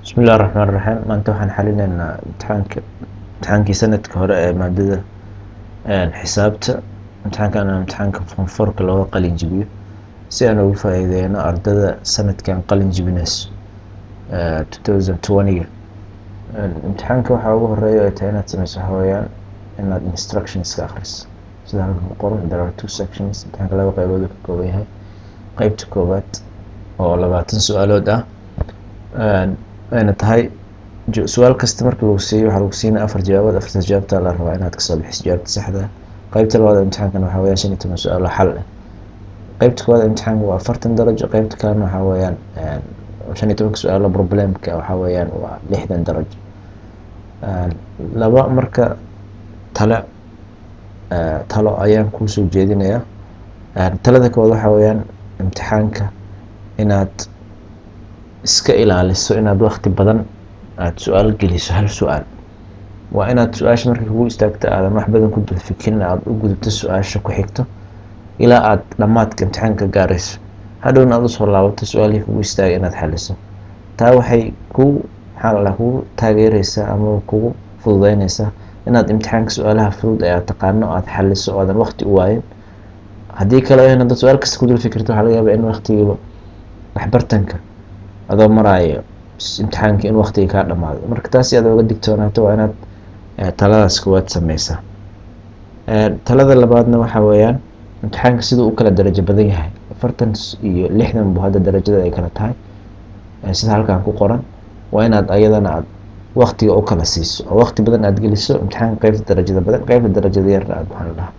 Bismillahi raxmaan raxiim. Maanta waxaan xalinaynaa imtixaankii sanadka hore ee maadada xisaabta. Imtixaankan waa imtixaanka form four-ka looga qalin jibiyo, si aan ugu faa'iideyno ardada sanadkan qalin jibinayso 2020-ga. Imtixaanka waxaa ugu horeeya ay tahay inaad sameyso waxaa weeyaan inaad instructions ka akhriso, sida halkan ku qoran. There are two sections. Imtixaanka laba qaybood uu ka kooban yahay. Qeybta koowaad oo 20 su-aalood ah, ayna tahay su-aal kasta marka lagu siiyo waxaa lagu siinaya afar jawaabood. Afartaas jawaabta la rabaa inaad kasoo bixiso jawaabta saxda ah. Qeybta labaad ee imtixaankana waxaa weeyaan 15 su-aal oo xal ah. Qeybta koowaad ee imtixaanka waa 40 darajo. Qeybta kalena waxaa weeyaan 15-ka su-aalo problemka waxaa weeyaan waa 60 darajo. Laba marka talo ayaan kuusoo jeedinayaa. Talada koowaad waxaa weeyaan imtixaanka inaad iska ilaaliso inaad waqti badan aada su-aal geliso hal su-aal. Waa inaad su-aasha markay kugu istaagto aadan wax badan ku dul fikirin, aada u gudubto su-aasha ku xigto ilaa aad dhammaadka imtixaanka ka gaarayso. Hadhowna aada usoo laabato su-aalihii kugu istaagay inaad xaliso. Taa waxay ku, maxaa la dhahaa, kugu taageereysaa ama kugu fududeyneysaa inaad imtixaanka su-aalaha fudud ee aad taqaano aada xaliso oo aadan waqti u waayin. Haddii kale ayna dad su-aal kasta ku dul fikirto, waxaa laga yaabaa in waqtigiiba waxbartanka adoo maraayo imtixaanka in waqtiga kaa dhamaado. Marka taas si aad oga digtoonaato, waa inaad taladaas koowaad sameysaa. Talada labaadna waxaa weeyaan imtixaanka siduu u kala darajo badan yahay, 40 iyo 60 buu hadda darajada ay kala tahay, sida halkan ku qoran. Waa inaad ayadana aad waqtiga u kala siiso oo waqti badan aad geliso imtixaanka qeybta darajada badan, qeybta darajada yarna aad, maxaa la dhahaa,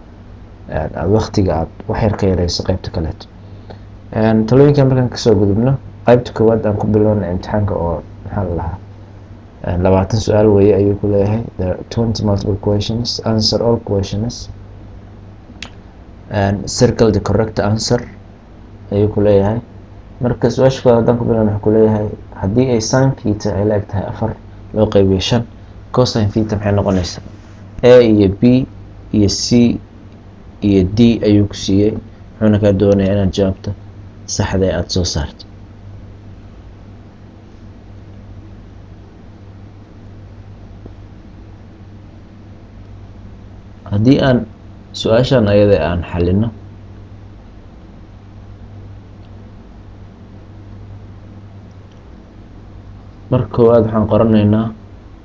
aad waqtiga aad wax yar ka yareyso qeybta kaleeto. Talooyinkan markaan kasoo gudubno, qeybta koowaad aan ku bilowna imtixaanka oo, maxaa la dhahaa, 20 su-aal weeye ayuu ku leeyahay. There are 20 multiple questions. Answer all questions and circle the correct answer ayuu ku leeyahay. Marka su-aasha koowaad haddaan ku bilowna, wuxuu ku leeyahay: haddii ay sin theta ay la eg tahay afar loo qaybiyo shan, cosine theta maxay noqonaysaa? A iyo B iyo C iyo D ayuu ku siiyey, wuxuuna kaa doonayaa inaad jawaabta saxda ee aada soo saarto. Haddii aan su-aashan ayada aan xalino, marka koowaad waxaan qoranaynaa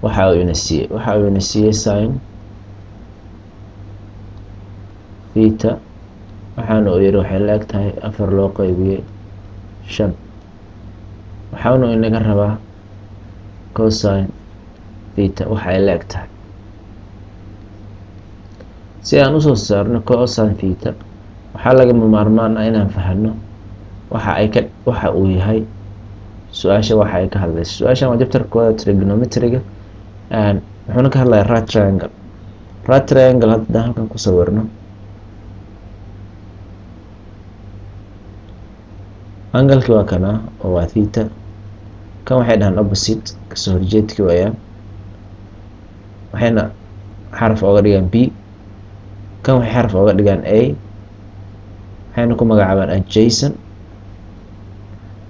waxa uu ina siiyey. Waxa uu ina siiyey sin theta, waxaana uu yihi waxay la eg tahay afar loo qaybiyey shan. Waxaanu inaga rabaa cosine theta waxa ay la eg tahay. Si aan usoo saarno cosine theta, waxaa lagama maarmaan ah inaan fahano waxa ay ka waxa uu yahay su-aasha, waxa ay ka hadlayso. Su-aashan waa chapter koowaad trigonometry-ga, wuxuuna ka hadlayaa right triangle. Right triangle haddaan halkan ku sawirno, angle-ki waa kana oo waa theta. Kan waxay dhahaan opposite, kasoo horjeedki waayaan, waxayna xaraf ooga dhigaan B. Kan waxay xaraf ooga dhigaan A, waxayna ku magacaabaan adjacent.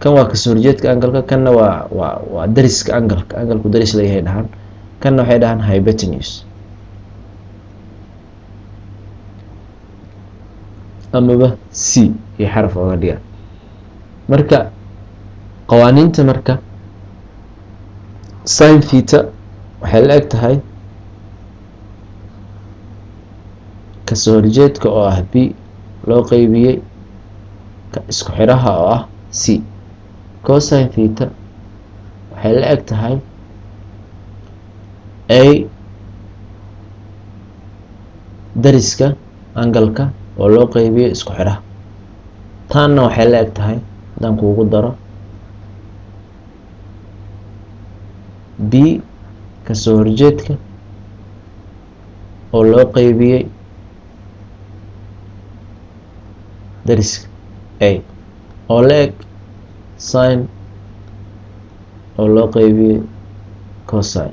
Kan waa kasoo horjeedka angle-ka, kanna waa dariska angle-ka, angle-ku daris leeyahay dhahaan. Kanna waxay dhahaan hypotenuse amaba C iyo xaraf ooga dhigaan. Marka qawaaniinta, marka sin theta waxay la eg tahay kasoo horjeedka oo ah B loo qeybiyey isku xiraha oo ah C. Cosine theta waxay la eg tahay A dariska angle-ka oo loo qeybiyey isku xiraha. Taanna waxay la eg tahay, haddaan kuugu daro, B kasoo horjeedka oo loo qeybiyey dariska A, oo la eg sin oo loo qeybiyey cosine.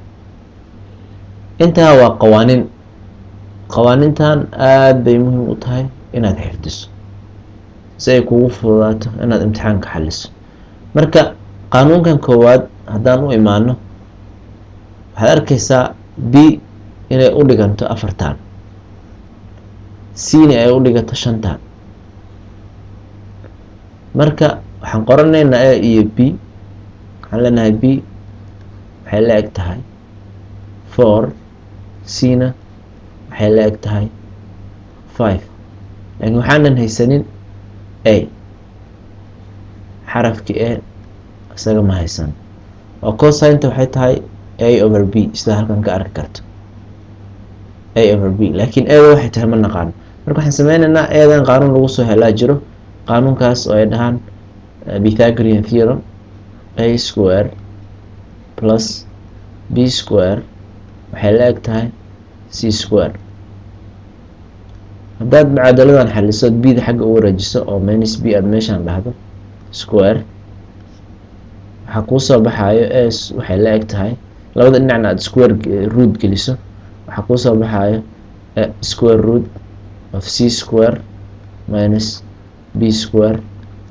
Intaa waa qawaaniin. Qawaanintan aada bay muhiim u tahay inaad xifdiso si ay kugu fududaato inaad imtixaanka xaliso. Marka qaanuunkan koowaad Haddaan u imaano, waxaad arkaysaa B inay u dhiganto afartan, C na ay u dhiganto shantan. Marka waxaan qoranaynaa A iyo B. Waxaan leenahay B waxay la eg tahay 4, C na waxay la eg tahay 5, laakiin waxaanan haysanin A. Xarafkii A isaga ma haysan oo cosine-ta waxay tahay A over B, sida halkan ka arki karto, A over B, laakiin A-da waxay tahay ma naqaano. Marka waxaan sameyneynaa, A-dan qaanuun lagu soo helaa jiro, qaanuunkaas oo ay dhahaan Pythagorean theorem: A square plus B square waxay la eg tahay C square. Haddaad mucaadaladan xaliso, B da xagga u wareejiso oo minus B aad meeshaan dhahdo square, waxaa kuusoo baxaayo A waxay la eg tahay, labada dhinacna aad square root geliso, waxaa kuusoo baxaayo square root of C square minus B square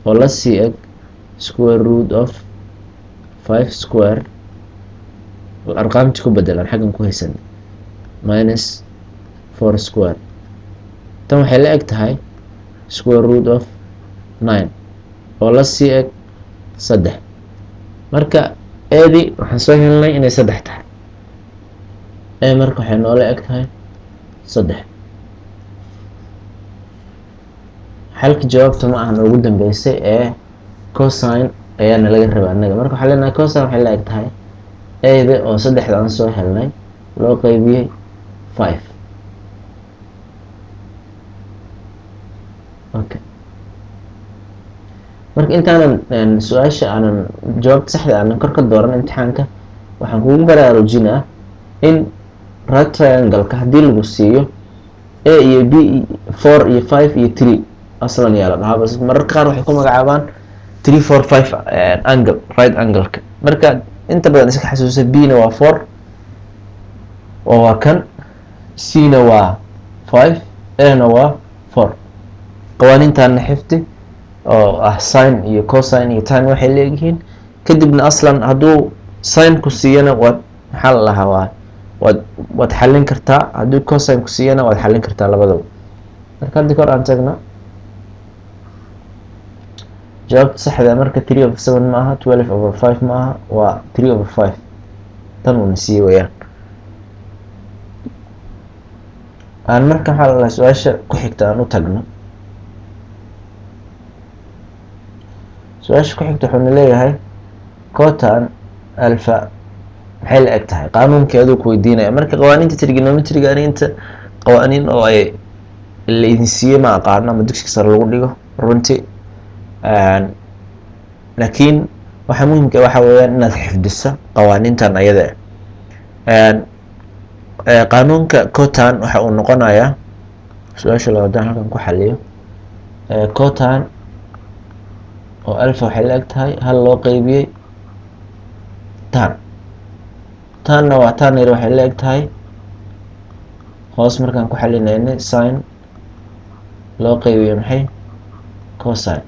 oo la sii eg square root of 5 square, arqaamti ku bedelaan xaggan ku haysan, minus 4 square. Tan waxay la eg tahay square root of 9 oo la sii eg 3. Marka A-di waxaan soo helnay inay 3 tahay. A marka waxay noola eg tahay 3. Xalka jawaabta ma ahan ugu dambeysay ee cosine ayaana laga rabaa annaga. Marka waxaa leenahay cosine waxay la eg tahay A-da oo saddexda aan soo helnay loo qeybiyey 5. Okay, marka intaanan su-aasha aanan jawaabta saxda aanan kor ka dooran imtixaanka, waxaan kugu baraarujinaa in right triangle-ka haddii lagu siiyo A iyo B, 4 iyo 5 iyo 3, aslan yaa la dhahaa, bas mararka qaar waxay ku magacaabaan 3, 4, 5 angle, right angle-ka. Marka inta badan iska xasuusa, B na waa 4 oo waa kan, C na waa 5, A na waa 4. Qawaaniintaana xifdi oo ah sin iyo cosine iyo tan waxay leeyihiin. Kadibna aslan hadduu sin ku siiyana waad, maxaa la dhahaa, waa waad xallin kartaa, hadduu cosine ku siiyana waad xallin kartaa, labadaba. Marka haddii kor aan tagno, jawaabta saxda marka 3/7 ma aha, 12/5 ma aha, waa 3/5 tan uuna siiyey weyaan. Aan marka, maxaa la dhahaa, su-aasha ku xigta aan u tagno. Su-aasha ku xigta wuxuuna leeyahay cotan alpha maxay la eg tahay? Qaanuunkeeduu ku weydiinaya. Marka qawaaniinta trigonometriga, ani inta qawaaniin oo ay la idin siiyey ma aqaano ama dugsiga sare lagu dhigo runtii, laakiin waxa muhimka waxa weeyaan inaad xifdiso qawaaniintan ayada. Qaanuunka cotan waxa uu noqonayaa, su-aasha labaadaan halkan ku xaliyo, cotan oo alpha waxay la eg tahay hal loo qeybiyey tan. Tanna waa tan yar, waxay la eg tahay, hoos markaan ku xalinaynay, sin loo qeybiyo maxay? Cosine.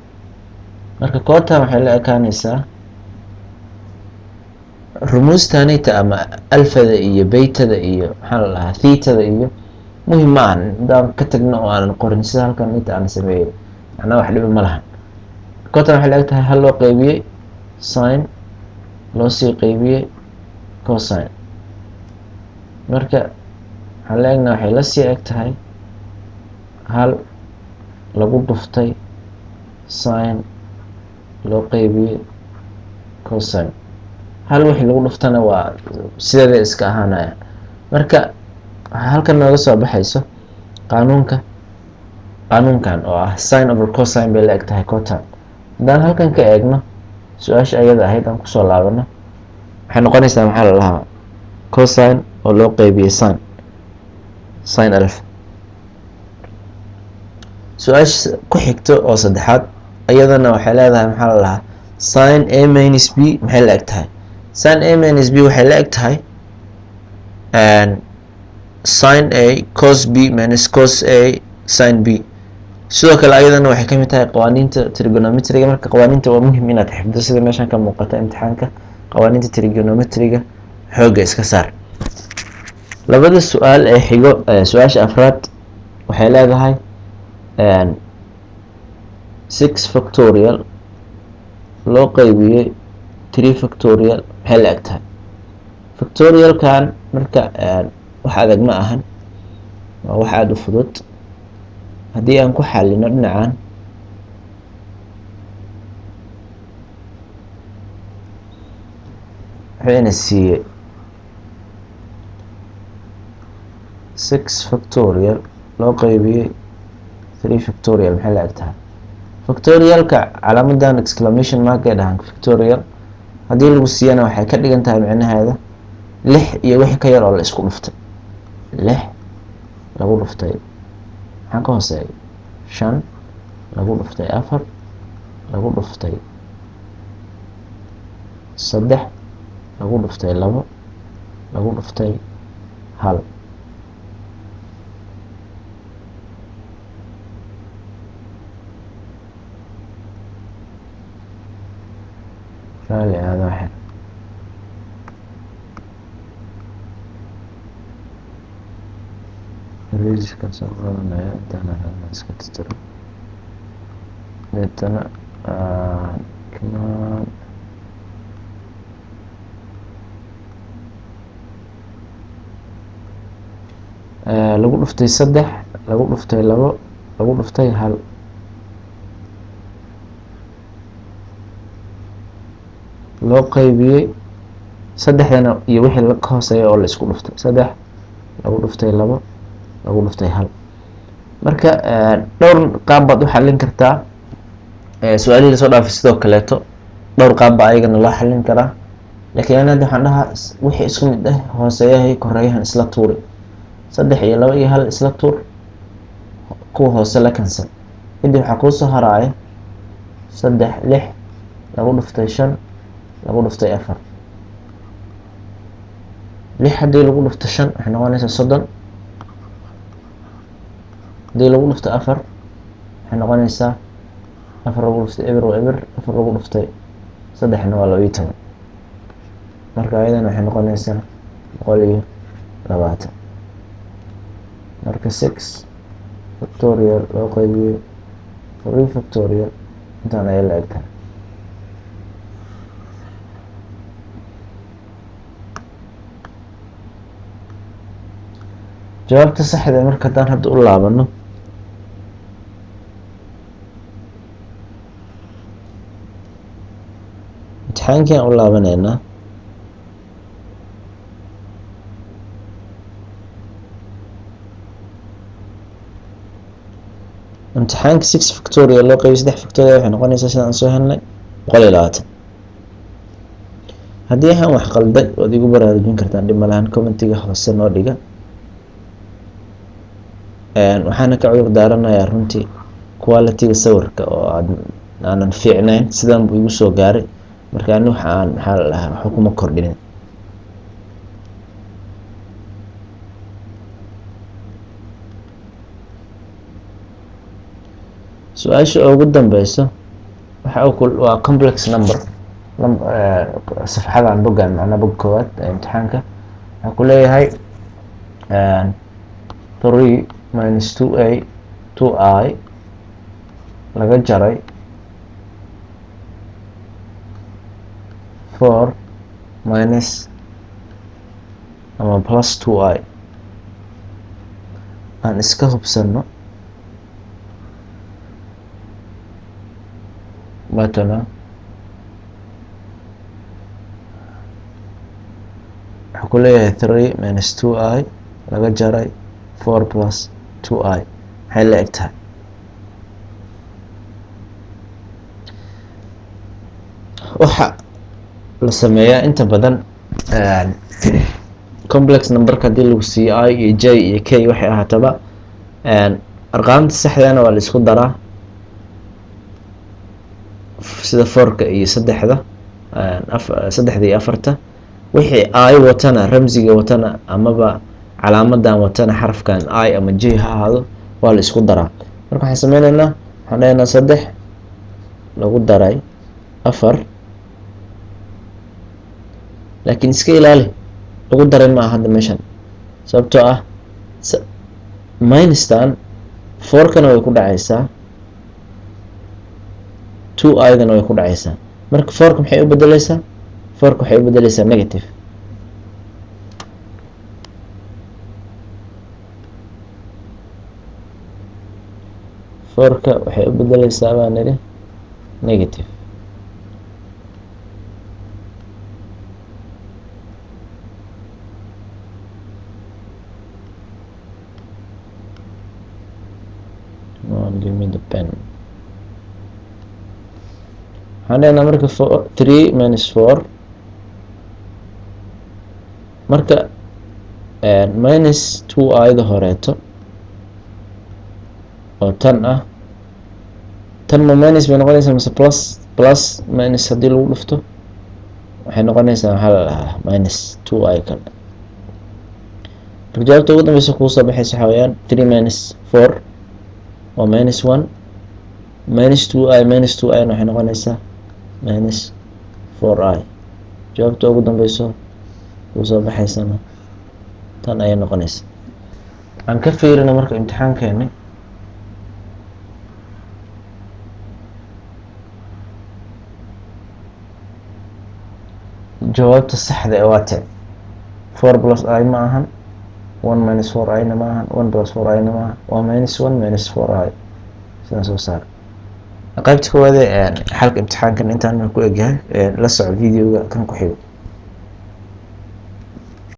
Marka cotan waxay la ekaanaysaa rumuustanita ama alphada iyo betada iyo, maxaa la dhahaa, thetada iyo muhim ma ahan. Haddaan ka tagno oo aanan qorin sida halkan inta aan sameeyey, macnaha wax dhiba ma lahan. Cotan waxay la eg tahay hal loo qeybiyey sin loo sii qeybiyey cosine. Marka waxaan la egnaa, waxay la sii eg tahay hal lagu dhuftay sin loo qeybiyey cosine. Hal wixii lagu dhuftana waa sideeda iska ahaanaya. Marka waxaa halkan nooga soo baxayso qaanuunka, qaanuunkan oo ah sin over cosine bay la eg tahay cotan. Haddaan halkan ka eegno su-aasha ayada ahayd aan kusoo laabano, waxay noqonaysaa, maxaa la lahaa, cosine oo loo qeybiyey sin, sin alpha. Su-aasha ku xigto oo saddexaad iyadana waxay leedahay, maxaa la lahaa, sin A minus B maxay la eg tahay? Sin A minus B waxay la eg tahay sin A cos B minus cos A sin B. Sidoo kale ayadana waxay kamid tahay qawaaniinta trigonometriga. Marka qawaaniinta waa muhim inaad xifdo, sida meeshan ka muuqata imtixaanka. Qawaaniinta trigonometriga xoogga iska saar. Labada su-aal ee xigo, su-aasha afraad waxay leedahay 6 factorial loo qeybiyey 3 factorial maxay la eg tahay? Factorialkan marka wax adag ma ahan, waa wax aada u fudud. Haddii aan ku xalino dhinacan, wuxuu ina siiyey 6 factorial loo qeybiyey 3 factorial maxay la eg tahay? Factorialka calaamadan exclamation mark ay dhahaan. Factorial haddii lagu siiyana, waxay ka dhigan tahay micnaheeda 6 iyo wixii ka yar oo la isku dhuftay. 6 lagu dhuftay, maxaa ka hooseeya? 5 lagu dhuftay 4 lagu dhuftay 3 lagu dhuftay 2 lagu dhuftay 1. Raali aada waxay resiska soo qadanaya, intaana rabna iska tirtiro, deetana kamaan. Lagu dhuftay 3 lagu dhuftay 2 lagu dhuftay 1. Loo qaybiyey saddexdana iyo wixii ka hooseeya oo la isku dhuftay, 3 lagu dhuftay 2 lagu dhuftay 1. Marka dhowr qaab baad u xalin kartaa. Su-aalihii lasoo dhaafay sidoo kaleeto dhowr qaab baa ayagana loo xalin karaa, laakiin ana hadda waxaan dhahaa wixii isku mid ah, hooseeyahay koreeyahan isla tuuri. 3 iyo 2 iyo 1 isla tuur, kuwa hoose la cancel. Kadib waxaa kuusoo haraaya 3, 6 lagu dhuftay 5 lagu dhuftay 4. 6 haddii lagu dhufto 5, waxay noqonaysaa 30. Haddii lagu dhufto 4, waxay noqonaysaa 4 lagu dhuftay 0 waa 0, 4 lagu dhuftay 3-na waa 12. Marka ayadana waxay noqonaysaa 120. Marka 6 factorial loo qaybiyey 3 factorial intaan ayay la eg tahay. Jawaabta saxda marka haddaan hadda u laabano, imtixaankii aan u laabaneynaa, imtixaanka 6 factorial loo qeybiy 3 factorial waxay noqonaysaa, sidaan aan soo helnay, 120. Haddii aan wax qalday, waad igu baraarujin kartaan, dhib malahan, commentiga hoose noo dhiga. Waxaana ka cudur daaranayaa runtii quality-ga sawirka oo aad aanan fiicnayn. Sidan buu igu soo gaaray. Marka ani waxa aan, maxaa la dhahaa, waxba kuma kordhinin. Su-aasha ugu dambeyso waxa uu ku waa complex number. Safxadan boggan, macnaa bog koowaad ee imtixaanka, waxaa ku leeyahay 3 minus 2 a 2 i laga jaray 4 minus ama plus 2 i. Aan iska hubsano matala. Wuxuu ku leeyahay 3 minus 2 i laga jaray 4 plus 2 i maxay la eg tahay? Waxa la sameeyaa inta badan, complex numberka haddii lagu siiyo, i iyo j iyo k waxay ahaataba, arqaamta saxdana waa la isku daraa, sida fourka iyo saddexda, saddexda iyo afarta. Wixii i watana, ramsiga watana amaba calaamadan watana, xarafkan i ama j ha ahaado, waa la isku daraa. Marka waxaan sameyneynaa, waxaan dhahaynaa 3 lagu daray 4. Laakiin iska ilaali, lagu daray ma aha hadda meeshan, sababtoo ah minustan four-kana way ku dhacaysaa, two i-dana way ku dhacaysaa. Marka four-ka maxay u bedeleysaa? Four-ka waxay u bedeleysaa negative. Four-ka waxay u bedeleysaa, baan nidhi, negative. Come on, give me the pen. Waxaan leenaha marka three minus four, marka minus two i-da horeeto oo tan ah, tan ma minus bay noqonaysaa mise plus? Plus. Minus haddii lagu dhufto waxay noqonaysaa, maxaa la dhahaa, minus two i kale. Marka jawaabta ugu dambeysa kuu soo baxaysa waxaa weeyaan three minus four waa minus one, minus two i minus two i na waxay noqonaysaa minus four i. Jawaabta ugu dambeyso kuu soo baxaysana tan ayay noqonaysaa. Aan ka fiirina marka imtixaankeeni. Jawaabta saxda ee waa te? Four plus i ma ahan, one minus four i na ma ahan, one plus four i na ma ahan, waa minus one minus four i. Sidaan soo saar. Qaybta koowaad ee xalka imtixaankan intaan ku egyahay. La soco videoga kan ku xigo.